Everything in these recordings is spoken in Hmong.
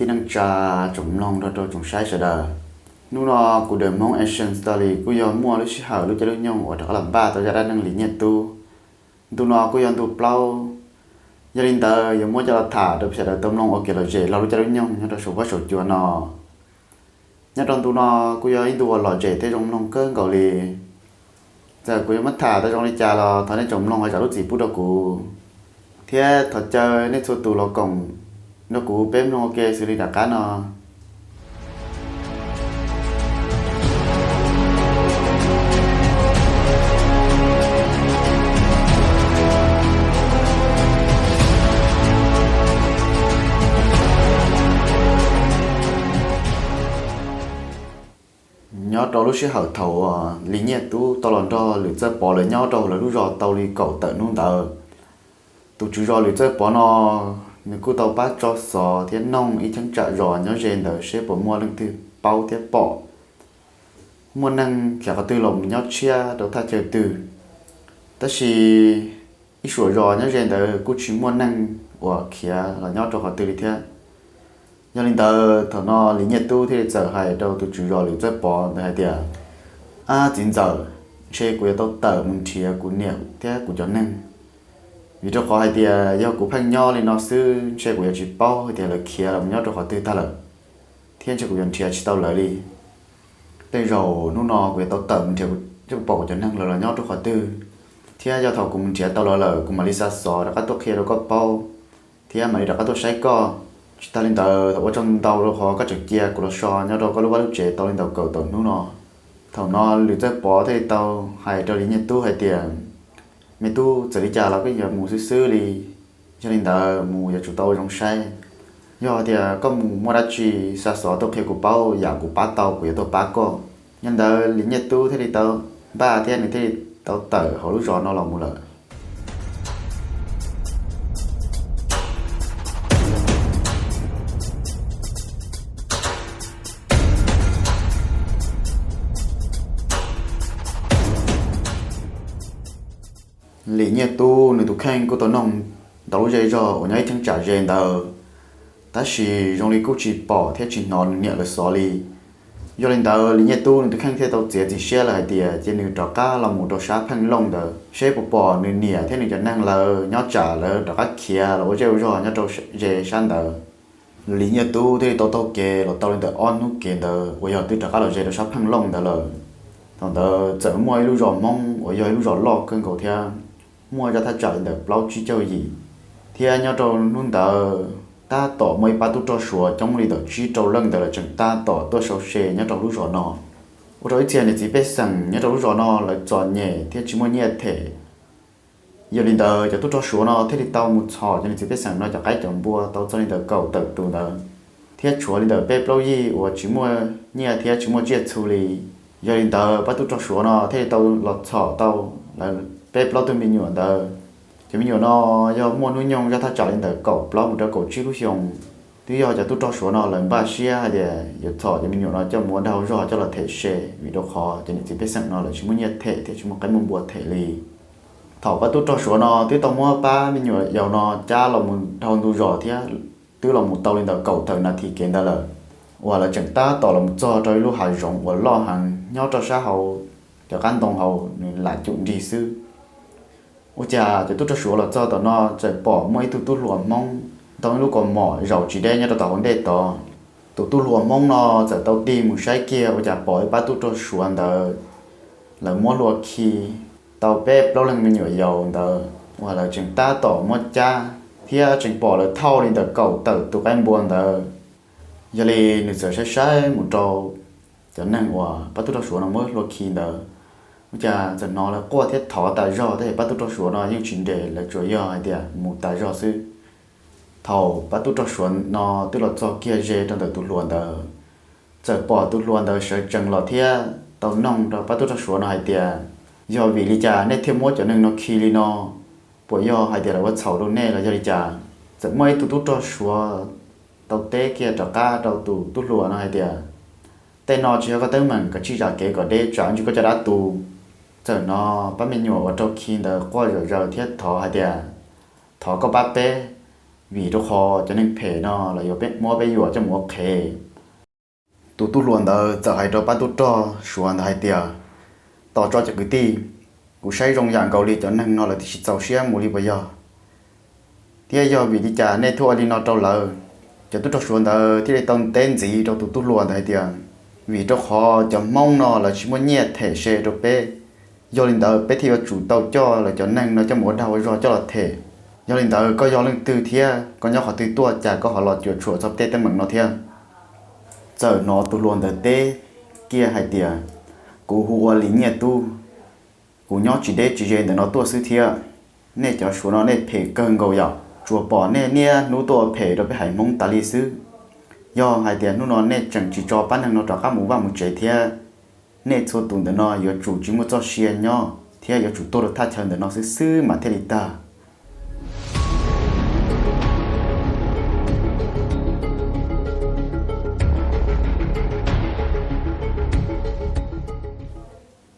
Ib neej tsa tsoom mloog nrog rau tsoom saib sawv daws. Hnub no kuv The Hmong Asian Story kuj yog muaj lub sij hawm lub caij lub nyoog uas rov qab los npaj tau zaj dab neeg Lis Nyiaj Tub. Ntu no kuj yog ntu plaub, yog li ntawd yuav muab coj los tham rau peb sawv daws tau mloog ua kev lom zem los lub caij lub nyoog nyob rau saum huab saum cua no. Nyob rau ntu no kuj yog ib ntu uas lom zem thiab zoo mloog kawg nkaus li. Txawm kuv yuav muab tham tau zoo li cas los thov nej tsoom mloog ho zam lub txim pub rau kuv, thiab thov caw nej txhua tus los koom nrog kuv peb mloog ua ke xws li nram qab no. Nyob rau lub sij hawm thaum uas Lis Nyiaj Tub tau los nrog Lwm Txawj Pov lawv nyob rau lawv lub zos tau li kaum tawm hnub ntawd, tus tswv zos Lwm Txawj Pov no nws kuj tau pab tso xov thiab noog ib cheeb tsam zos nyob ze ntawd seb puas muaj leej twg paub thiab pom muaj neeg khiav qhov twg los mus nyob tshiab rau thaj chaw twg. Tab sis ib suam zos nyob ze ntawd kuj tsis muaj neeg uas khiav los nyob rau qhov twg li thiab. Yog li ntawd thaum no Lis Nyiaj Tub thiaj li txawm hais rau tus tswv zos Lwm Txawj Pov ntawd hais tias, Ab txiv ntxawm, ntshe kuv yuav tau tawm mus nrhiav kuv niam thiab kuv cov neeg, vim rau qhov hais tias yog kuv pheej nyob li no xwb ntshe kuv yuav tsis paub hais tias lawv khiav los mus nyob rau qhov twg tag lawm, thiab ntshe kuv yuav nrhiav tsis tau lawv li. Tej zaum hnub no kuv yuav tau tawm mus nrhiav kuv, kuv pom kuv cov neeg lawv los nyob rau qhov twg, thiab yog thaum kuv mus nrhiav tau lawv lawm kuv mam li xa xov rov qab tuaj qhia rau koj paub, thiab mam li rov qab tuaj saib koj. Tsis tas li ntawd thaum ua tsaug ntau rau qhov koj tseem cia kuv los so nyob rau koj lub vaj lub tsev tau li ntawm kaum tawm hnub no. Thaum no Lwm Txawj Pov thiaj li tau hais rau Lis Nyiaj Tub hais tias, Me tub, txawm li cas los koj yuav mus xwb xwb li. Yog li ntawd mus yuav tsum tau ua zoo saib. Yog tias koj mus muaj dab tsi xa xov tuaj qhia kuv paub, yam kuv pab tau kuv yuav tuaj pab koj. Yog li ntawd Lis Nyiaj Tub thiaj li tau npaj thiab nws thiaj li tau tawm hauv lub zos no los mus lawm. Lis Nyiaj Tub nws tus kheej kuj tau noog ntau lub zej zog uas nyob ib cheeb tsam ze ntawd, tab sis zoo li kuj tsis pom thiab tsis hnov nws niam lawv xov li. Yog li ntawd Lis Nyiaj Tub nws tus kheej thiaj tau txiav txim siab lawm hais tias cia nws rov qab los mus rau sab Pheej Looj ntawd seb puas pom nws niam thiab nws cov neeg lawv nyob tsam lawv rov qab khiav los ua zej ua zog nyob rau ze sab ntawd. Lis Nyiaj Tub thiaj li tau taug kev los tau li ntawm ob hnub kev ntawd uas yog twb rov qab los ze rau sab Pheej Looj ntawd lawm. Thaum ntawd txawm muaj ib lub zos Hmoob uas yog ib lub zos loj kawg nkaus thiab muaj zaj thaj tsam li ntawm plaub tsib caug yim, thiab nyob rau hnub ntawd tab tom muaj ib pab tub rog Suav coob li ntawm tsib rau leej ntawd lawv tseem tab tom tuaj sau se nyob rau lub zos no. Ua rau ib txhia niam txiv pej xeem nyob rau lub zos no lawv txom nyem thiab tsis muaj nyiaj them. Yog li ntawd cov tub rog Suav no thiaj li tau mus txhom cov niam txiv pej xeem no cov qaib cov npua tau txog li ntawm kaum tawm tus ntawd, thiab tshuav li ntawm peb plaub yig uas tsis muaj nyiaj thiab tsis muaj tsiaj txhu li. Yog li ntawd pab tub rog Suav no thiaj li tau los txhom tau lawv peb plaub tug me nyuam ntawd. Cov me nyuam no yog muaj hnub nyoog zaj thaj tsam li ntawm kaum plaub mus rau kaum tsib lub xyoos. Twb yog cov tub rog Suav no lawv npaj siab hais tias yuav txhom cov me nyuam no coj mus ua dag ua zog coj los them se, vim rau qhov cov niam txiv pej xeem no lawv tsis muaj nyiaj them thiab tsis muaj qaib muaj npua them li. Thaum pab tub rog Suav no twb tau muab pab me nyuam yaus no cab los mus dhau ntu zos thiab twb los mus tau li ntawm kaum tawm nas this kev ntawd lawm, uas lawv tseem tab tom los mus txog rau ib lub hav zoov uas loj heev nyob rau sab hauv cov qab ntoo hauv nws lam cum nrig xwb. Ua cas cov tub rog Suav los txog tom no txawm pom muaj ib tug tub hluas Hmoob ntoo ib lub kaus mom zaum tsis deb nyob rau tom hauv ntej tod. Tus tub hluas Hmoob no txawm tau tig mus saib kiag ua cas pom ib pab tub rog Suav ntawd lawv muab hlua khi tau peb plaub leeg me nyuam yaus ntawd uas lawv tseem tab tom muab cab, thiab tseem pom lawv thauj li ntawm kaum tawm tus qaib npua ntawd. Yog li nws txawm saib saib mus rau cov neeg uas pab tub rog Suav no muab hlua khi ntawd, ua cas txawm hnov lawv quaj thiab thov tas zog, tab sis pab tub rog Suav no yeej tsis nres, lawv tsuas yog hais tias mus tas zog xwb. Thaum pab tub rog Suav no twb los txog kiag ze rau ntawm tus hluas ntawd, txawm pom tus hluas ntawd sawv tsees los thiab tau noog rau pab tub rog Suav no hais tias, Yog vim li cas nej thiaj muab cov neeg no khi li no? Puas yog hais tias lawv ua txhaum rau nej los yog li cas? Txawm muaj ib tug tub rog Suav tau teb kiag rov qab rau tus tub hluas no hais tias, Tej no tsis yog koj teeb meem, koj tsij zam kev kom deb tsam ntsis koj caj dab tu. Txawm hnov pab me nyuam uas raug khi ntawd quaj zom zaws thiab thov hais tias, Thov koj pab peb, vim rau qhov cov neeg phem no lawv yuav muab peb yuam coj mus ua qhev. Tus tub hluas ntawd txawm hais rau pab tub rog Suav ntawd hais tias, tos tso cov kwv tij, kuv saib zoo yam nkaus li cov neeg no lawv twb tsis txaus siab mus li puas yog? Thiab yog vim li cas nej thiaj ua li no rau lawv? Cov tub rog Suav ntawd thiaj li tau teb ntxiv rau tus tub hluas ntawd hais tias, vim rau qhov cov Hmoob no lawv tsis muaj nyiaj them se rau peb, yog li ntawd peb thiaj yuav tsum tau coj lawv cov neeg no coj mus ua dag ua zog coj los them. Yog li ntawd koj yog leej twg thiab koj nyob qhov twg tuaj cas koj ho los cuam tshuam txog tej teeb meem no thiab? Txawm hnov tus hluas ntawd teb kiag hais tias, kuv hu ua Lis Nyiaj Tub, kuv nyob tsis deb tsis ze ntawm no tuaj xwb thiab. Nej cov Suav no nej phem kawg nkaus yom, tsuas pom nej niaj hnub tuaj ua phem rau peb haiv Hmoob tas li xwb. Yog hais tias hnub no nej tseem tsis tso pab neeg no rov qab mus vaj mus tsev thiab, nej txhua tus ntawm no yuav tsum tsis muaj txoj sia nyob thiab yuav tsum tuag rau thaj chaw ntawm no xwb xwb mas thiaj li tag.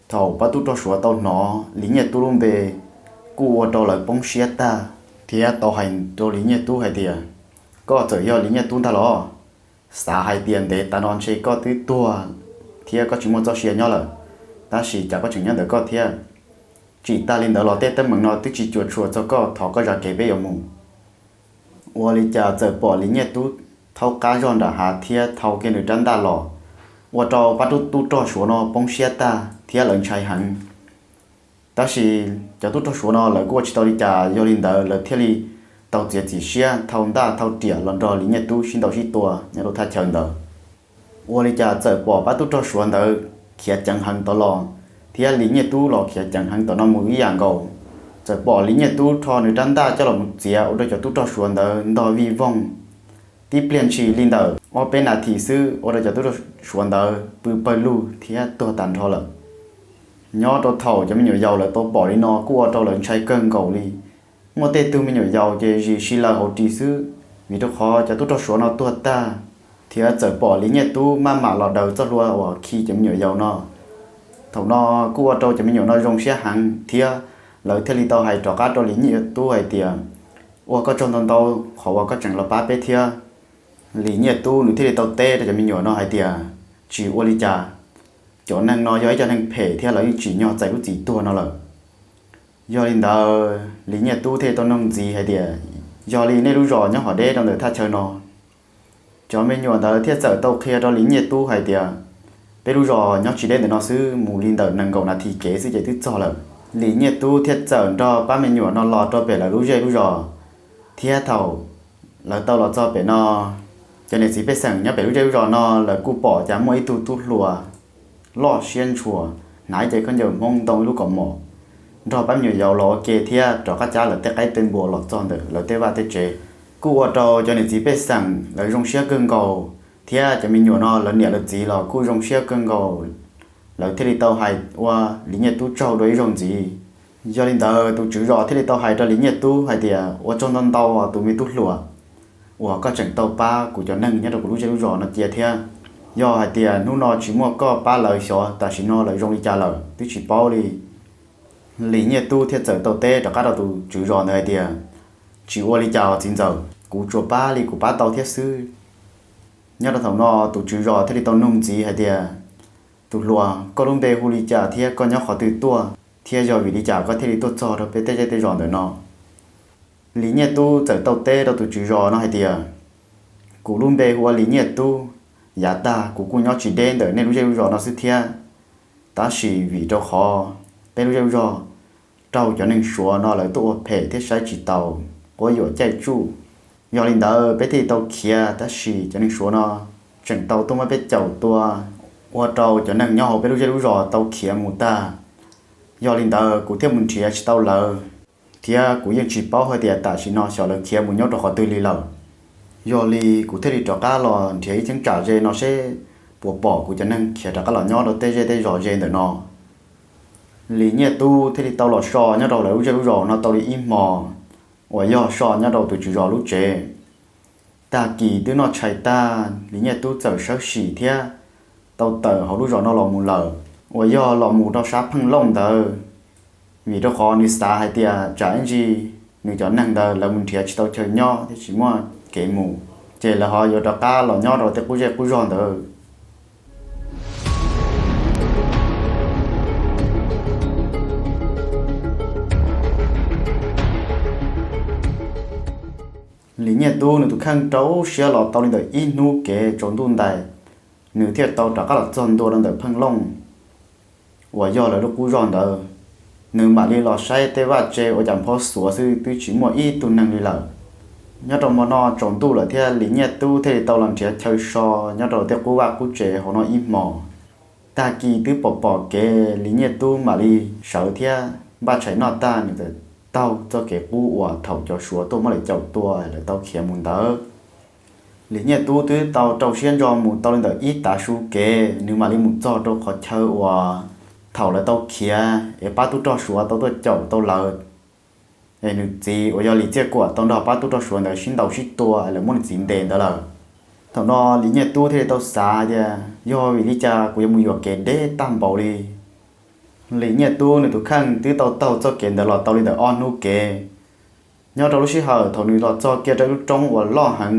Thaum pab tub rog Suav tau hnov Lis Nyiaj Tub lub npe, kuj ua rau lawv poob siab tag thiab tau hais rau Lis Nyiaj Tub hais tias, koj txawm yog Lis Nyiaj Tub ntag los? Xav hais tias ntev tas no ntshe koj twb tuag thiab koj tsis muaj txoj sia nyob lawm, tab sis cas koj tseem nyob ntawm koj thiab? Tsis tas li ntawd los tej teeb meem no twb tsis cuam tshuam txog koj, thov koj zam kev peb yuav mus. Ua li cas txawm pom Lis Nyiaj Tub thaub qab zog nram hav thiab thau kiag nws rab ntaj los, ua rau pab tub rog Suav no poob siab tag thiab lawv ntshai heev. Tab sis cov tub rog Suav no lawv kuj ua tsis tau li cas, yog li ntawd lawv thiaj li tau txiav txim siab thau ntaj thau riam los nrog Lis Nyiaj Tub sib ntaus sib tua nyob rau thaj chaw ntawd. Ua li cas txawm pom pab tub rog Suav ntawd khiav ceev heev tod los, thiab Lis Nyiaj Tub los khiav ceev heev tom no mus ib yam nkaus. Txawm pom Lis Nyiaj Tub rho nws rab ntaj coj los mus txiav ua rau cov tub rog Suav ntawd ntog vij voog. Tib pliag ntshis li ntawm ob peb nas this xwb ua rau cov tub rog Suav ntawd pw pawg lug thiab tuag tas nrho lawm. Nyob rau thaum cov me nyuam yaus lawv tau pom li no kuj ua rau lawv ntshai kawg nkaus li. Muaj tej tug me nyuam yaus ces zis si lawv hauv ris xwb, vim rau qhov cov tub rog Suav no tuag tag, thiab txawm pom Lis Nyiaj Tub maj mam los daws txoj hlua uas khi cov me nyuam yaus no. Thaum no kuj ua rau cov me nyuam no zoo siab heev thiab lawv thiaj li tau hais rov qab rau Lis Nyiaj Tub hais tias, ua koj tsaug ntau ntau qhov uas koj tseem los pab peb thiab. Lis Nyiaj Tub nws thiaj li tau teb rau cov me nyuam no hais tias, tsis ua li cas, cov neeg no yog ib co neeg phem thiab lawv yeej tsim nyog txais lub txim tuag no lawm. Yog li ntawd Lis Nyiaj Tub thiaj li tau nug ntxiv hais tias, yog li nej lub zos nyob qhov deb rau ntawm thaj chaw no? Cov me nyuam ntawd thiaj txawm tau qhia rau Lis Nyiaj Tub hais tias, peb lub zos nyob tsis deb ntawm no xwb, mus li ntawm nees nkaum nas this kev xwb ces twb txog lawm. Lis Nyiaj Tub thiaj txawm nrog pab me nyuam no los rau pem lawv lub zej lub zos, thiab thaum lawv tau los txog pem no, cov niam txiv pej xeem nyob pem lub zej lub zos no lawv kuj pom cas muaj ib tug tub hluas loj siab ntshua, hnav ib ce khaub ncaws Hmoob ntoo ib lub kaus mom, nrog pab me nyuam yaus los ua ke thiab rov qab cab lawv tej qaib tej npua los txog ntawm lawv tej vaj tej tsev. Kuj ua rau cov niam txiv pej xeem lawv zoo siab kawg nkaus, thiab cov me nyuam no lawv niam lawv txiv los kuj zoo siab kawg nkaus. Lawv thiaj li tau hais ua Lis Nyiaj Tub tsaug dua ib zaug ntxiv. Yog li ntawd tus tswv zos thiaj li tau hais rau Lis Nyiaj Tub hais tias, ua tsaug ntau ntau tus me tub hluas uas koj tseem tau pab kuv cov neeg nyob rau kuv lub zej lub zos no cia thiab. Yog hais tias hnub no tsis muaj koj pab lawv xyov tam sim no lawv zoo li cas lawm twb tsis paub li. Lis Nyiaj Tub thiaj txawm tau teb rov qab rau tus tswv zos ntawd hais tias, tsis ua li cas os txiv ntxawm, kuv tsuas pab li kuv pab tau thiab xwb. Nyob rau thaum no tus tswv zos thiaj li tau nug ntxiv hais tias, tus hluas, koj lub npe hu li cas thiab koj nyob qhov twg tuaj, thiab yog vim li cas koj thiaj li tuaj txog rau peb tej zej tej zos ntawm no? Lis Nyiaj Tub txawm tau teb rau tus tswv zos no hais tias, kuv lub npe hu ua Lis Nyiaj Tub, yav tag kuv kuj nyob tsis deb ntawm nej lub zej lub zos no xwb thiab. Tab sis vim rau qhov peb lub zej lub zos raug cov neeg Suav no lawv tuaj ua phem thiab saib tsis taus, quab yuam caij tsuj. Yog li ntawd peb thiaj li tau khiav, tab sis cov neeg Suav no tseem tau tuaj muab peb caum tua, ua rau cov neeg nyob hauv peb lub zej lub zos tau khiav mus tag. Yog li ntawd kuv thiaj mus nrhiav tsis tau lawv, thiab kuv yeej tsis paub hais tias tam sim no xyov lawv khiav mus nyob rau qhov twg li lawm. Yog li kuv thiaj li rov qab los nrhiav ib cheeb tsam ze no seb puas pom kuv cov neeg khiav rov qab los nyob rau tej zej tej zos ze ntawm no. Lis Nyiaj Tub thiaj li tau los so nyob rau lawv lub zej lub zos no tau li ib hmos, uas yog so nyob rau tus tswv zos lub tsev. Tag kis twb noj tshais tag, Lis Nyiaj Tub txawm sawv sim thiab tau tawm hauv lub zos no los mus lawm, uas yog los mus rau sab Pheej Looj ntawd, vim rau qhov nws xav hais tias tsam ib ntsis nws cov neeg ntawd lawv mus nrhiav tsis tau chaw nyob thiab tsis muaj kev mus, ces lawv ho yuav rov qab los nyob rau tej qub zej qub zog ntawd. Lis Nyiaj Tub nws tus kheej rau siab los tau li ntawm ib hnub kev tsaus ntuj ntais, nws thiaj tau rov qab los txog ntua rau ntawm Pheej Looj uas yog lawv lub qub zog ntawd. Nws mam li los saib tej vaj tse ua cas nphob xuav xwb, twb tsis muaj ib tug neeg li lawm. Nyob rau hmo no tsaus ntuj lawm thiab, Lis Nyiaj Tub thiaj li tau los nrhiav chaw so nyob rau tej qub vaj qub tse hauv no ib hmos. Tag kis twb pom pom kev, Lis Nyiaj Tub mam li sawv thiab npaj tshais noj tag, nws txawm taug txoj kev qub uas thaum cov Suav tuaj muab lawv caum tua lawv tau khiav mus ntawd. Lis Nyiaj Tub twb tau rau siab ntso mus tau li ntawm ib tav su kev, nws mam li mus txog rau qhov chaw uas thaum lawv tau khiav es pab tub rog Suav tau tuaj caum tau lawv, es nws txiv uas yog Lis Txiaj Kuam tau nrog pab tub rog Suav ntawd sib ntaus sib tua, lawv muab nws txiv ntes ntawd lawm. Thaum no Lis Nyiaj Tub thiaj li tau xav tias, yog vim li cas kuv yuav mus yuam kev deb tag npaum li? Lis Nyiaj Tub nws tus kheej twb tau taug txoj kev ntawd los tau li ntawm ob hnub kev. Nyob rau lub sij hawm thaum nws los txog kiag rau ib lub roob uas loj heev,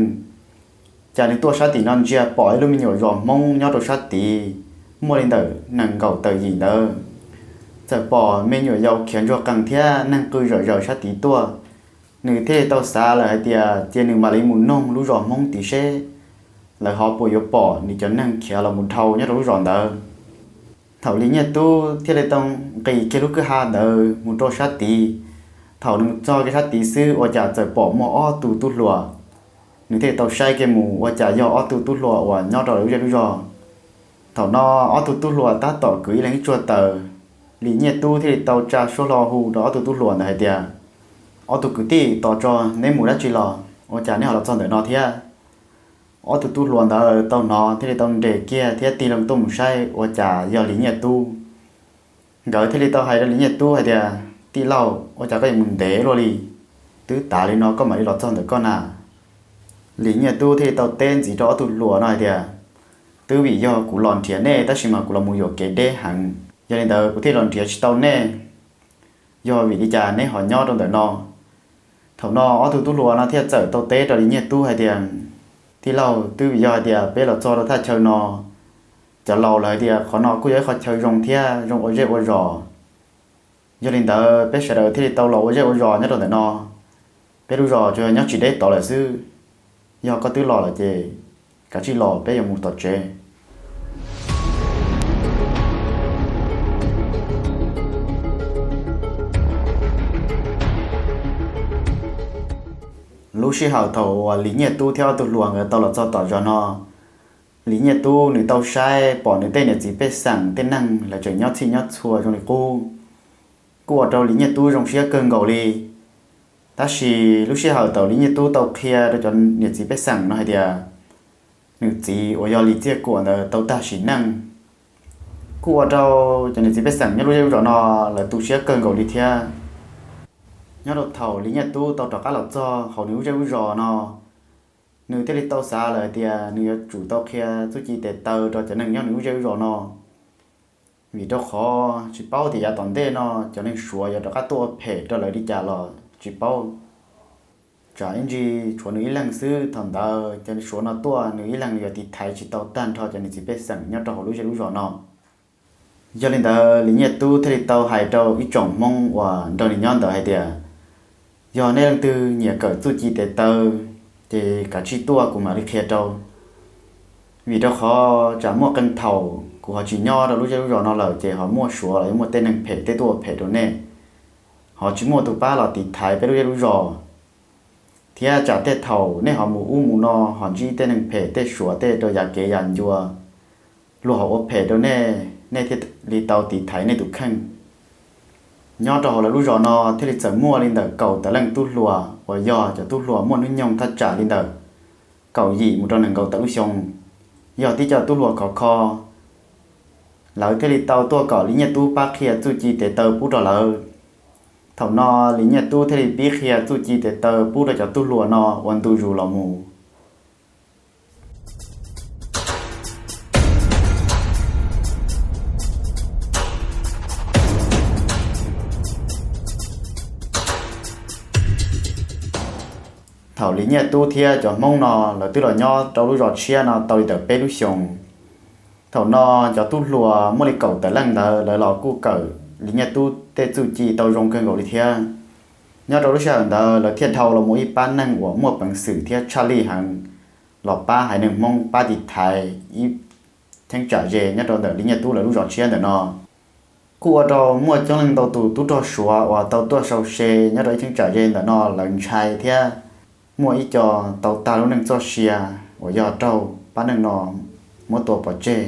cas nws tuaj sab tim no ntsia pom ib lub me nyuam zos Hmoob nyob rau sab tid, muaj li ntawm nees nkaum tawm yim ntawd. Txawm pom me nyuam yaus khiav ntsuag qees thiab neeg qw zom zaws sab tid tuaj, nws thiaj li tau xav lawm hais tias cia nws mam li mus noog lub zos Hmoob tid seb lawv ho puas yuav pom nws cov neeg khiav los mus dhau nyob rau lub zos ntawd. Thaum Lis Nyiaj Tub thiaj li tau nqis kiag lub kwj ha ntawd mus rau sab tid. Thaum nws mus txog kiag sab tid xwb ua cas txawm pom muaj ob tug tub hluas. Nws thiaj li tau saib kiag mus ua cas yog ob tug tub hluas uas nyob rau lawv lub zej lub zog. Thaum no ob tug tub hluas tab tom kwv ib leeg ib tsuag taws. Lis Nyiaj Tub thiaj li tau tsa suab hlo hu rau ob tug tub hluas ntawd hais tias, ob tug kwv tij, tos tso, neb mus dab tsi los ua cas neb ho los txog ntawm no thiab? Ob tug tub hluas ntawd tau hnov thiaj li tau nres kiag thiab tig loo tuaj mus saib ua cas yog Lis Nyiaj Tub. Nkawd thiaj li tau hais rau Lis Nyiaj Tub hais tias, tij laug, ua cas koj yuav mus ntev luaj li? Twb tav li no koj mam li los txog ntawm koj na? Lis Nyiaj Tub thiaj li tau teb ntxiv rau ob tug hluas no hais tias, twb vim yog kuv los nrhiav nej tab sis mas kuv los mus yuam kev deb heev, yog li ntawd kuv thiaj los nrhiav tsis tau nej. Yog vim li cas neb ho nyob rau ntawm no? Thaum no ob tug tub hluas no thiaj txawm tau teb rau Lis Nyiaj Tub hais tias, tij laug, twb vim yog hais tias peb los txog rau thaj chaw no, cov laus lawv hais tias qhov no kuj yog ib qhov chaw zoo thiab zoo ua zej ua zos. Yog li ntawd peb sawv daws thiaj li tau los ua zej ua zos nyob rau ntawm no. Peb lub zos tsuas yog nyob tsis deb tod lawm xwb. Yog koj twb los lawm ces kav tsij los, peb yuav mus tom tsev. Lub sij hawm thaum uas Lis Nyiaj Tub thiab ob tug hluas nkawd tau los txog tom zos no, Lis Nyiaj Tub nws tau saib pom nws tej niam txiv pej xeem tej neeg lawv tseem nyob txhij nyob txhua zoo li qub, kuj ua rau Lis Nyiaj Tub zoo siab kawg nkaus li. Tab sis lub sij hawm thaum Lis Nyiaj Tub tau qhia rau cov niam txiv pej xeem no hais tias, nws txiv uas yog Lis Txiaj Kuam ntawd tau tag sim neej, kuj ua rau cov niam txiv pej xeem nyob lub zej lub zos no lawv tu siab kawg nkaus li thiab. Nyob rau thaum Lis Nyiaj Tub tau rov qab los txog hauv nws lub zej lub zos no, nws thiaj li tau xav lawm hais tias nws yuav tsum tau qhia txuj ci tes taw rau cov neeg nyob nws lub zej lub zos no, vim rau qhov tsis paub tias yav tom ntej no cov neeg Suav yuav rov qab tuaj ua phem rau lawv li cas los tsis paub. Tsam ib ntsis tshuav nws ib leeg xwb, thaum ntawd cov Suav no tuaj nws ib leeg yuav tiv thaiv tsis tau tag nrho cov niam txiv pej xeem nyob rau hauv lub zej lub zos no. Yog li ntawd Lis Nyiaj Tub thiaj li tau hais rau ib tsoom Hmoob uas nrog nws nyob ntawd hais tias, yog nej leej twg nyiam kawm txuj ci tes taw, ces kav tsij tuaj kuv mam li qhia rau. Vim rau qhov tsam muaj qee thaum kuv ho tsis nyob rau lub zej lub zos no lawm ces ho muaj Suav los yog muaj tej neeg phem tej tuaj ua phem rau nej, ho tsis muaj tus pab los tiv thaiv peb lub zej lub zos. Thiab tsam tej thaum nej ho mus ub mus no ho ntsib tej neeg phem tej Suav tej rau yav kev yam ncua, luag ho ua phem rau nej, nej thiaj li tau tiv thaiv nej tus kheej. Nyob rau hauv lawv lub zos no thiaj li txawm muaj li ntawm kaum tawm leej tub hluas uas yog cov tub hluas muaj hnub nyoog thaj tsam li ntawm kaum yim mus rau nees nkaum tawm lub xyoo, yog tib co tub hluas khov kho. Lawv thiaj li tau tuaj kom Lis Nyiaj Tub pab qhia txuj ci tes taw pub rau lawv. Thaum no Lis Nyiaj Tub thiaj li pib qhia txuj ci tes taw pub rau cov tub hluas no ua ntu zus los mus. Thaum Lis Nyiaj Tub thiab cov Hmoob no lawv twb los nyob rau lub zos tshiab no tau li ntawm peb lub xyoos. Thaum no cov tub hluas muaj li kaum tawm leej ntawd lawv los kuj kawm Lis Nyiaj Tub tej txuj ci tau zoo kawg nkaus li thiab. Nyob rau lub sij hawm ntawd lawv thiaj dhau los mus ib pab neeg uas muaj peev xwm thiab tshaj lij heev los pab haiv neeg Hmoob pab tiv thaiv ib cheeb tsam ze nyob rau ntawm Lis Nyiaj Tub lawv lub zos tshiab ntawm no. Kuj ua rau muaj coob leej ntau tus tub rog Suav uas tau tuaj sau se nyob rau ib cheeb tsam ze ntawm no lawv ntshai thiab muaj ib co tau tag lub neej txoj sia uas yog raug pab neeg no muab tua pov tseg.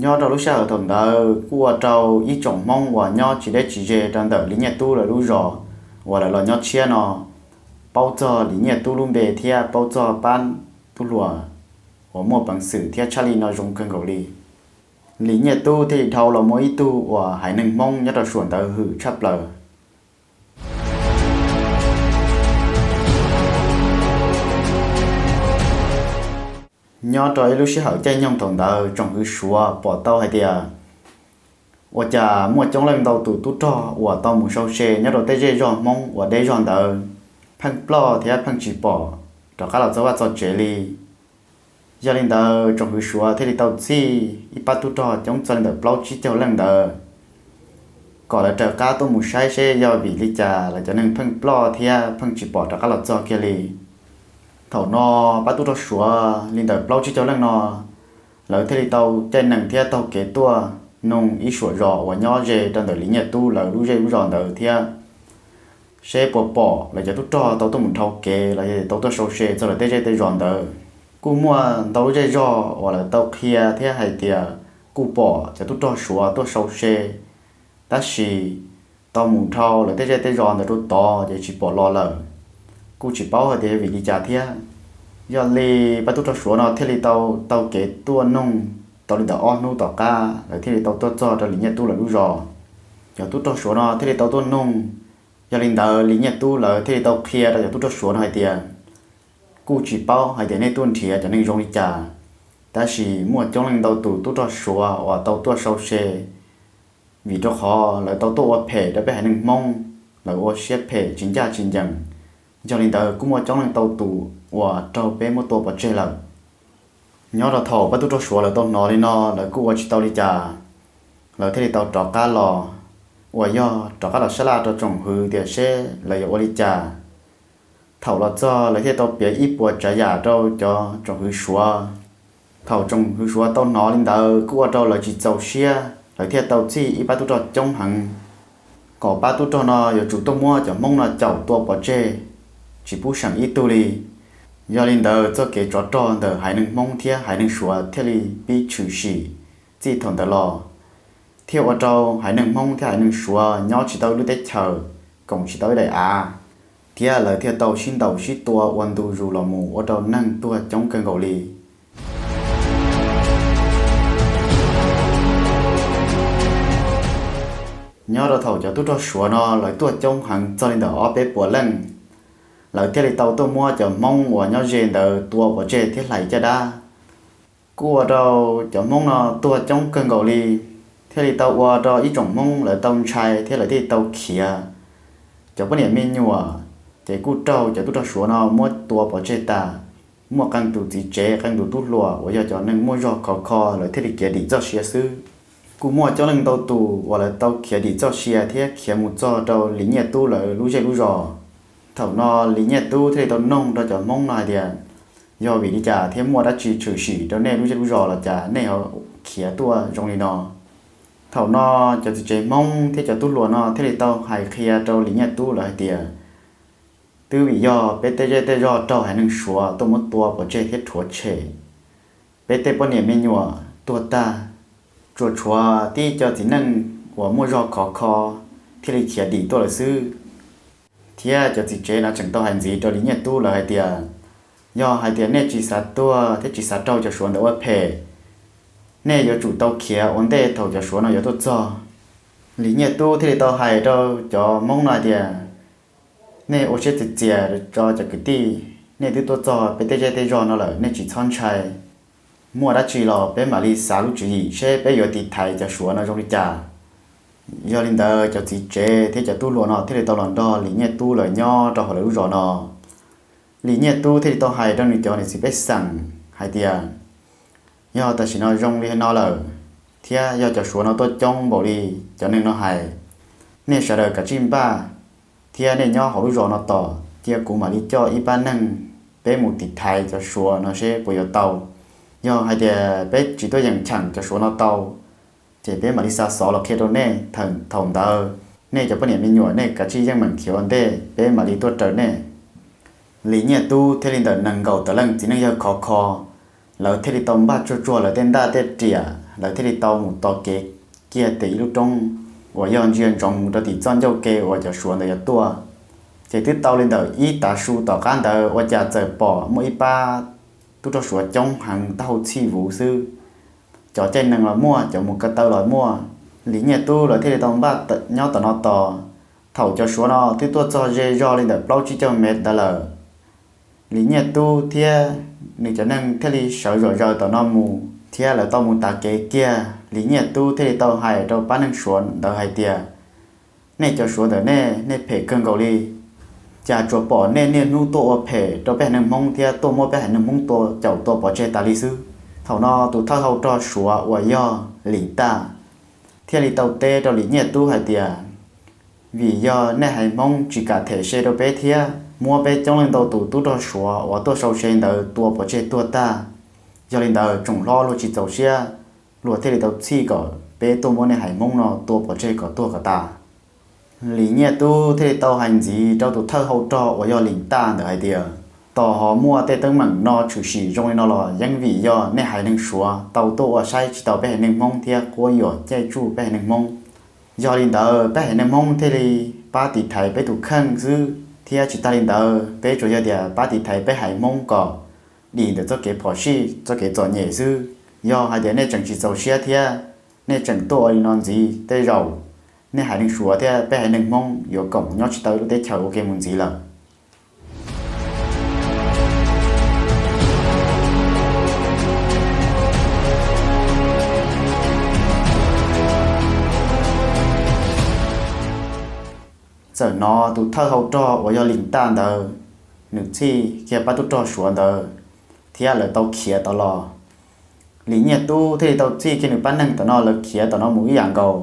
Nyob rau lub sij hawm thaum ntawd kuj ua rau ib tsoom Hmoob uas nyob tsis deb tsis ze rau ntawm Lis Nyiaj Tub lawv lub zos uas lawv los nyob tshiab no paub txog Lis Nyiaj Tub lub npe thiab paub txog pab tub hluas uas muaj peev xwm thiab tshaj lij no zoo kawg nkaus li. Lis Nyiaj Tub thiaj li dhau los muaj ib tug uas haiv neeg Hmoob nyob rau suam ntawd hwm tshaj plaws. Nyob rau ib lub sij hawm caij nyoog thaum ntawd tsoom hwv Suav pom tau hais tias ua cas muaj coob leej ntau tus tub rog uas tau mus sau se nyob rau tej zej zog Hmoob uas deb zog ntawd pheej ploj thiab pheej tsis pom rov qab los txog vaj txog tsev li. Yog li ntawd tsoom hwv Suav thiaj li tau txhij ib pab tub rog coob txog li ntawm plaub tsib caug leej ntawd kom lawv raws qab tuaj mus saib seb yog vim li cas lawv cov neeg pheej ploj thiab pheej tsis pom rov qab los txog kiag li. Thaum no pab tub rog Suav li ntawm plaub tsib caug leej no lawv thiaj li tau caij nees thiab taug kev tuaj nug ib suam zos uas nyob ze rau ntawm Lis Nyiaj Tub lawv lub zej lub zos ntawd thiab seb puas pom lawv cov tub rog tau tuaj mus dhau kev los yog tau tuaj sau se txog lawv tej zej tej zos ntawd. Kuj muaj ntau lub zej zog uas lawv tau qhia thiab hais tias kuj pom cov tub rog Suav tuaj sau se, tab sis tau mus dhau lawv tej zej tej zos ntawd rau tod ces tsis pom los lawm, kuj tsis paub hais tias yog vim li cas thiab. Yog li pab tub rog Suav no thiaj li tau taug kev tuaj nug tau li ntawm ob hnub tom qab lawv thiaj li tau tuaj txog rau Lis Nyiaj Tub lawv lub zos. Cov tub rog Suav no thiaj li tau tuaj nug. Yog li ntawd Lis Nyiaj Tub lawv thiaj li tau qhia rau cov tub rog Suav no hais tias kuj tsis paub hais tias nej tuaj nrhiav cov neeg zoo li cas, tab sis muaj coob leej ntau tus tub rog Suav uas tau tuaj sau se vim rau qhov lawv tau tuaj ua phem rau peb haiv neeg Hmoob, lawv ua siab phem tsis ncaj tsis ncees. Yog li ntawd kuj muaj coob leej ntau tus uas raug peb muab tua pov tseg lawm. Nyob rau thaum pab tub rog Suav lawv tau hnov li no lawv kuj ua tsis tau li cas, lawv thiaj li tau rov qab los, uas yog rov qab los sab laj rau tsoom hwv tias seb lawv yuav ua li cas. Thaum los txog lawv thiaj tau piav ib puas tsav yam rau cov tsoom hwv Suav. Thaum tsoom hwv Suav tau hnov li ntawd kuj ua rau lawv tsis txaus siab, lawv thiaj tau txhij ib pab tub rog coob heev kom pab tub rog no yuav tsum tuaj muab cov Hmoob no caum tua pov tseg, tsis pub seem ib tug li. Yog li ntawd txoj kev tsov rog ntawm haiv neeg Hmoob thiab haiv neeg Suav thiaj li pib tshwm sim txij thaum ntawd los, thiaj ua rau haiv neeg Hmoob thiab haiv neeg Suav nyob tsis tau ib lub teb chaws, koom tsis tau ib daim av, thiab lawv thiaj tau sib ntaus sib tua ua ntu zus los mus ua rau neeg tuag coob kawg nkaus li. Nyob rau thaum cov tub rog Suav no lawv tuaj coob heev txog li ntawm ob peb puas leej, lawv thiaj li tau tuaj muab cov Hmoob uas nyob ze ntawd tua pov tseg thiab hlais caj dab. Kuj ua rau cov Hmoob no tuag coob kawg nkaus li, thiaj li tau ua rau ib tsoom Hmoob lawv tau ntshai thiab lawv thiaj li tau khiav. Cov poj niam me nyuam ces kuj raug cov tub rog Suav no muab tua pov tseg tas. Muaj qee tus txiv tsev qee tus tub hluas uas yog cov neeg muaj zog khov kho lawv thiaj li khiav dim txoj sia xwb. Kuj muaj coob leej ntau tus uas lawv tau khiav dim txoj sia thiab khiav mus txog rau Lis Nyiaj Tub lawv lub zej lub zos. Thaum no Lis Nyiaj Tub thiaj li tau noog rau cov Hmoob no hais tias, yog vim li cas thiab muaj dab tsi tshwm sim rau nej lub zej lub zos los cas nej ho khiav tuaj zoo li no? Thaum no cov txiv tsev Hmoob thiab cov tub hluas no thiaj li tau hais qhia rau Lis Nyiaj Tub lawv hais tias, twb vim yog peb tej zej tej zos raug haiv neeg Suav tuaj muab tua pov tseg thiab rhuav tshem, peb tej poj niam me nyuam tuag tag, tsuas tshuav tib co txiv neej uas muaj zog khov kho thiaj li khiav dim tuaj lawm xwb. Thiab cov txiv tsev no tseem tau hais ntxiv rau Lis Nyiaj Tub lawv hais tias, yog hais tias nej tsis xav tuag thiab tsis xav raug cov Suav ntawd ua phem, nej yuav tsum tau khiav ua ntej thaum cov Suav no yuav tuaj txog. Lis Nyiaj Tub thiaj li tau hais rau cov Hmoob no hais tias, nej ua siab txias txias tso cov kwv tij, nej twb tuaj txog peb tej zej tej zos no lawm nej tsis txhob ntshai. Muaj dab tsi los peb mam li xav lub tswv yim seb peb yuav tiv thaiv cov Suav no zoo li cas. Yog li ntawd cov txiv tsev thiab cov tub hluas no thiaj li tau los nrog Lis Nyiaj Tub lawv nyob rau hauv lawv lub zos no. Lis Nyiaj Tub thiaj li tau hais rau nws cov niam txiv pej xeem hais tias, yog tam sim no zoo li no lawm, thiab yog cov Suav no tuaj coob npaum li cov neeg no hais, nej sawv daws kav tsij npaj thiab nej nyob hauv lub zos no tos, cia kuv mam li coj ib pab neeg peb mus tiv thaiv cov Suav no seb puas yuav tau. Yog hais tias peb tsis tuaj yeem cheem cov Suav no tau, ces peb mam li xa xov los qhia rau nej. Thaum ntawd nej cov poj niam me nyuam nej kav tsij yeej meem khiav ua ntej, peb mam li tuaj raws nej. Lis Nyiaj Tub thiaj li ntawm nees nkaum tawm leej txiv neej yawg khov kho, lawv thiaj li tau npaj tsuag tsuag lawv tej ntaj tej riam, lawv thiaj li tau mus tos kev kiag tes ib lub roob uas yog ntsia ntsoov mus rau tim txoj ncauj ke uas cov Suav ntawd yuav tuaj. Ces twb tau li ntawm ib tav su tom qab ntawd ua cas txawm pom muaj ib pab tub rog Suav coob heev taub hau txhij vuv xwb. Cov caij nees los muaj, cov mus ko taw los muaj. Lis Nyiaj Tub lawv thiaj li tau npaj nyob tom no tos. Thaum cov Suav no twb tuaj txog ze zog li ntawm plaub tsib caug mev ntawd lawm, Lis Nyiaj Tub thiab nws cov neeg thiaj li sawv zom zaws tom no mus thiab lawv tau mus tav kev kiag. Lis Nyiaj Tub thiaj li tau hais rau pab neeg Suav ntawd hais tias, nej cov Suav ntawm nej, nej phem kawg nkaus li. Cas tsuas pom nej niaj hnub tuaj ua phem rau peb haiv neeg Hmoob thiab tuaj muab peb haiv neeg Hmoob tua caum tua pov tseg tas li xwb. Thaum no tus thawj hau rog Suav uas yog Lim Taj thiaj li tau teb rau Lis Nyiaj Tub hais tias, vim yog nej haiv Hmoob tsis kam them se rau peb thiab muab peb coob leej ntau tus tub rog Suav uas tuaj sau se ntawd tua pov tseg tuag tag. Yog li ntawd tsoom hlob luag tsis txaus siab, luag thiaj li tau txhij kom peb tuaj muab nej haiv Hmoob no tua pov tseg kom tuag kom tas. Lis Nyiaj Tub thiaj li tau hais ntxiv rau tus thawj hau rog uas yog Lim Taj ntawd hais tias, tos ho muaj tej teeb meem no tshwm sim zoo li no los yeej vim yog nej haiv neeg Suav tau tuaj ua saib tsis taus peb haiv neeg Hmoob thiab quab yuam caij tsuj peb haiv neeg Hmoob. Yog li ntawd peb haiv neeg Hmoob thiaj li pab tiv thaiv peb tus kheej xwb, thiab tsis tag li ntawd peb tsuas yog tias pab tiv thaiv peb haiv Hmoob kom dim ntawm txoj kev phom sij txoj kev txom nyem xwb. Yog hais tias nej tseem tsis txaus siab thiab nej tseem tuaj ua li no ntxiv, tej zaum nej haiv neeg Suav thiab peb haiv neeg Hmoob yuav koom nyob tsis tau ib lub teb chaws ua ke mus ntxiv lawm. Txawm hnov tus thawj hau rog uas yog Lim Taj ntawd, nws txhij kiag pab tub rog Suav ntawd thiab lawv tau khiav tom los. Lis Nyiaj Tub thiaj li tau txhij kiag nws pab neeg tom no, lawv khiav tom no mus ib yam nkaus.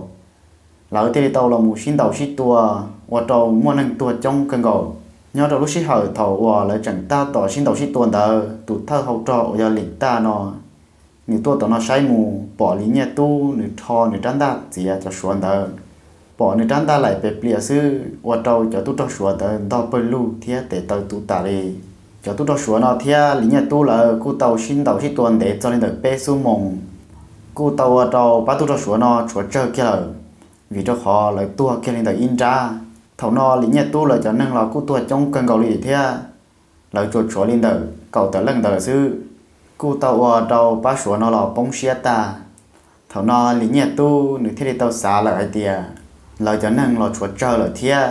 Lawv thiaj li tau los mus sib ntaus sib tua, ua rau muaj neeg tuag coob kawg nkaus. Nyob rau lub sij hawm thaum uas lawv tseem tab tom sib ntaus sib tua ntawd, tus thawj hau rog uas yog Lim Taj no, nws tuaj tom no saib mus pom Lis Nyiaj Tub nws rho nws rab ntaj txiav cov Suav ntawd. Pom nws rab ntaj laim pes plias xwb ua rau cov tub rog Suav ntawd ntog pawg lug thiab tes taw tu tas li. Cov tub rog Suav no thiab Lis Nyiaj Tub lawv kuj tau sib ntaus sib tua ntev txog li ntawm peb xuab moos, kuj tau ua rau pab tub rog Suav no tshuav tsawg kiag lawm, vim rau qhov lawv tuag kiag li ntawm ib nrab. Thaum no Lis Nyiaj Tub lawv cov neeg los kuj tuag coob kawg nkaus li thiab, lawv tsuas tshuav li ntawm kaum tawm leej ntawd lawm xwb, kuj tau ua rau pab Suav no los poob siab tag. Thaum no Lis Nyiaj Tub nws thiaj li tau xav lawm hais tias, lawv cov neeg los tshuav tsawg lawm thiab,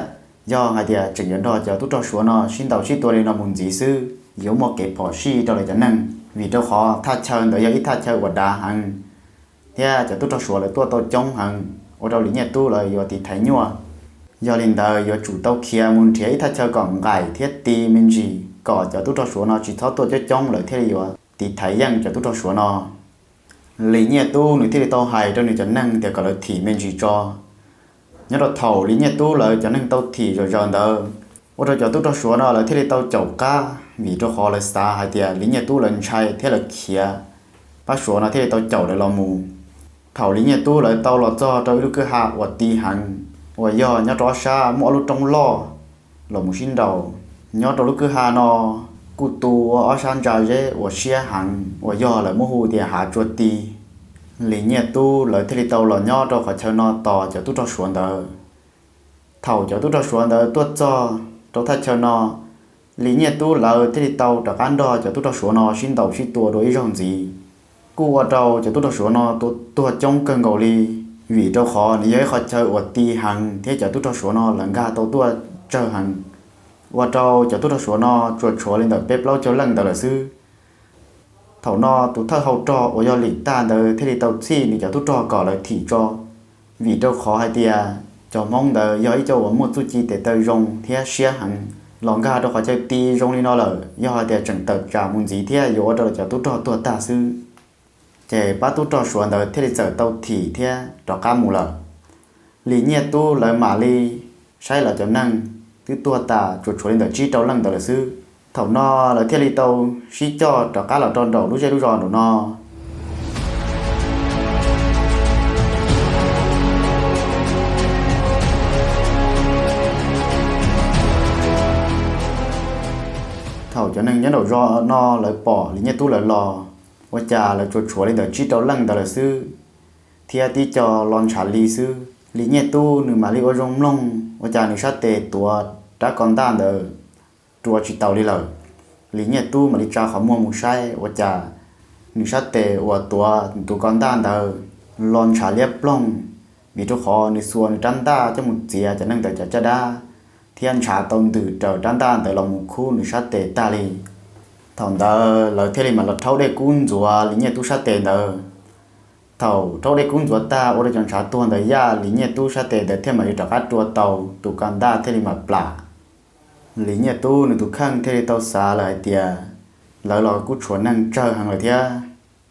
yog hais tias tseem yuav nrog cov tub rog Suav no sib ntaus sib tua li no mus ntxiv xwb yuav muaj kev phom sij rau lawv cov neeg, vim rau qhov thaj chaw ntawd yog ib thaj chaw uas dav heev thiab cov tub rog Suav lawv tuaj tau coob heev, ua rau Lis Nyiaj Tub lawv yuav tiv thaiv nyuaj. Yog li ntawd yuav tsum tau khiav mus nrhiav ib thaj chaw kom nqaim thiab ti me ntsis kom cov tub rog Suav no tsis txhob tuaj coob coob, lawv thiaj li yuav tiv thaiv yeej cov tub rog Suav no. Lis Nyiaj Tub nws thiaj li tau hais rau nws cov neeg tias kom lawv thim me ntsis tso. Nyob rau thaum Lis Nyiaj Tub lawv cov neeg tau thim zom zaws ntawd, ua rau cov tub rog Suav no lawv thiaj li tau caum qab, vim rau qhov lawv xav hais tias Lis Nyiaj Tub lawv ntshai thiab lawv khiav, pab Suav no thiaj li tau caum lawv los mus. Thaum Lis Nyiaj Tub lawv tau los txog rau ib lub kwj ha uas ti heev, uas yog nyob rau ob sab muaj ob lub roob loj los mus sib nraus. Nyob rau lub kwj ha no kuj tu ua ob sab ntsa zeb uas siab heev uas yog lawv muab hu tias Hav Tsua Ti. Lis Nyiaj Tub lawv thiaj li tau los nyob rau qhov chaw no tos cov tub rog Suav ntawd. Thaum cov tub rog Suav ntawd tuaj txog rau thaj chaw no, Lis Nyiaj Tub lawv thiaj li tau rov qab nrog cov tub rog Suav no sib ntaus sib tua dua ib zaug ntxiv. Kuj ua rau cov tub rog Suav no tua tuag coob kawg nkaus li, vim rau qhov nws yog ib qhov chaw uas ti heev thiab cov tub rog Suav no lawv nkag tau tuaj tsawg heev, ua rau cov tub rog Suav no tsuas tshuav li ntawm peb plaub caug leej ntawd lawm xwb. Thaum no tus thawj hau rog uas yog Lim Taj ntawd thiaj li tau txhij nws cov tub rog kom lawv thim tso, vim rau qhov hais tias cov Hmoob ntawd yog ib co uas muaj txuj ci tes taw zoo thiab siab heev, Los nkag rau qhov chaw ti zoo li no lawm, yog hais tias tseem tawm tsam mus ntxiv thiab yuav ua rau cov tub rog tuag tag xwb. Ces pab tub rog Suav ntawd thiaj li txawm tau thim thiab rov qab mus lawm. Lis Nyiaj Tub lawv mam li saib lawv cov neeg twb tuag tas tsuas tshuav li ntawm tsib rau leej ntawd lawm xwb. Thaum no lawv thiaj li tau sib coj rov qab los rau nraum lub zej lub zos nraum no. Thaum cov neeg nyob nraum zos no lawv pom Lis Nyiaj Tub lawv los, ua cas lawv tsuas tshuav li ntawm tsib rau leej ntawd lawm xwb, thiab tib co los ntshav li xwb. Lis Nyiaj Tub nws mam li ua zoo mloog, ua cas nws sab tes tuav rab ko ntaj ntawd rua tsis taus li lawm. Lis Nyiaj Tub mam li tsa qhov muag mus saib, ua cas nws sab tes uas tuav tus ko ntaj ntawd los ntshav liab ploog, vim rau qhov nws xuas nws rab ntaj coj mus txiav cov neeg ntawd cov caj dab, thiab ntshav tau ntws raws rab ntaj ntawd los mus khub nws sab tes tag li. Thaum ntawd lawv thiaj li mam los rhaub dej kub ntxuav Lis Nyiaj Tub sab tes ntawd. Thaum rhaub dej kub ntxuav tag ua rau cov ntshav tuag ntawd yaj, Lis Nyiaj Tub sab tes ntawd thiaj mam li rov qab rua tau, tus ko ntaj thiaj li mam plam. Lis Nyiaj Tub nws tus kheej thiaj li tau xav lawm hais tias lawv los kuj tshuav neeg tsawg heev lawm thiab.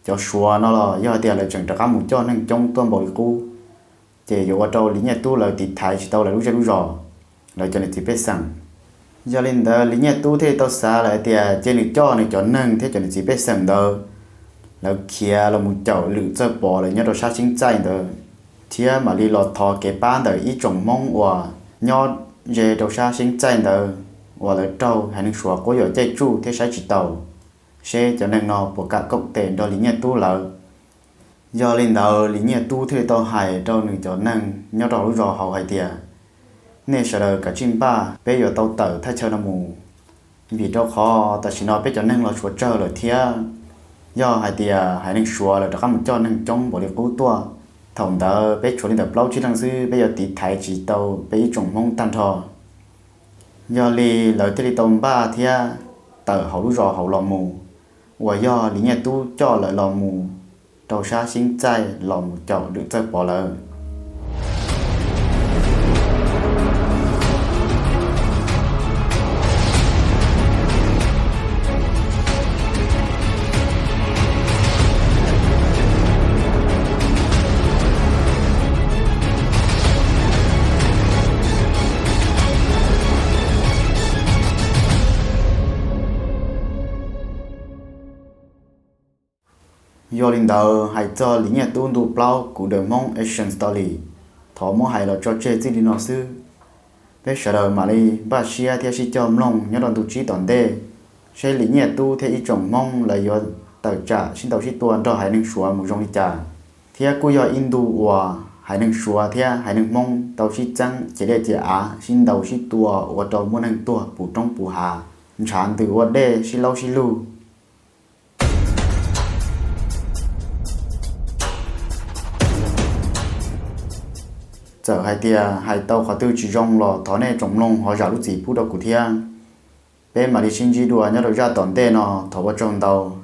Cov Suav no los yog hais tias lawv tseem rov qab mus coj neeg coob tuaj npaum li qub, ces yuav ua rau Lis Nyiaj Tub lawv tiv thaiv tsis tau lawv lub zej lub zos, lawv cov niam txiv pej xeem. Yog li ntawd Lis Nyiaj Tub thiaj li tau xav lawm hais tias cia nws coj nws cov neeg thiab cov niam txiv pej xeem ntawd, lawv khiav los mus caum Lwm Txawj Pov lawv nyob rau sab Xeeb Txaij ntawd, thiab mam li los thov kev pab ntawm ib tsoom Hmoob uas nyob ze rau sab Xeeb Txaij ntawd, uas lawv raug haiv neeg Suav quab yuam caij tsuj thiab saib tsis taus, seb cov neeg no puas kam koom tes nrog Lis Nyiaj Tub lawv. Yog li ntawd Lis Nyiaj Tub thiaj li tau hais rau nws cov neeg nyob rau lub zos hauv hais tias, nej sawv daws kav tsij npaj, peb yuav tau tawm thaj chaw no mus, vim rau qhov tam sim no peb cov neeg los tshuav tsawg lawm thiab. Yog hais tias haiv neeg Suav lawv rov qab mus coj neeg coob npaum li qub tuaj, thaum ntawd peb tshuav li ntawm plaub tsib leej xwb, peb yuav tiv thaiv tsis tau peb ib tsoom Hmoob tag nrho. Yog li lawv thiaj li tau npaj thiab tawm hauv lub zos hauv los mus, uas yog Lis Nyiaj Tub coj lawv los mus rau sab Xeeb Txaij los mus caum Lwm Txawj Pov lawv. Yog li ntawd hais txog Lis Nyiaj Tub ntu plaub kuv The Hmong Asian Story, thov muab hais los tso tseg txij li no xwb. Peb sawv daws mam li npaj siab thiab sib cog mloog nyob rau ntu tsib tom ntej, seb Lis Nyiaj Tub thiab ib tsoom Hmoob lawv yuav tawm tsam sib ntaus sib tua nrog haiv neeg Suav mus zoo li cas. Thiab kuj yog ib ntu uas haiv neeg Suav thiab haiv neeg Hmoob tau sib txeeb cia liaj cia av sib ntaus sib tua ua rau muaj neeg tuag puv roob puv hav, ntshav ntws ua dej sib laub sib lug. Txawm hais tias hais tau qhov twg tsis zoo los thov nej tsoom mloog ho zam lub txim pub rau kuv thiab. Peb mam li sib ntsib dua nyob rau zaj tom ntej no, thov ua tsaug ntau.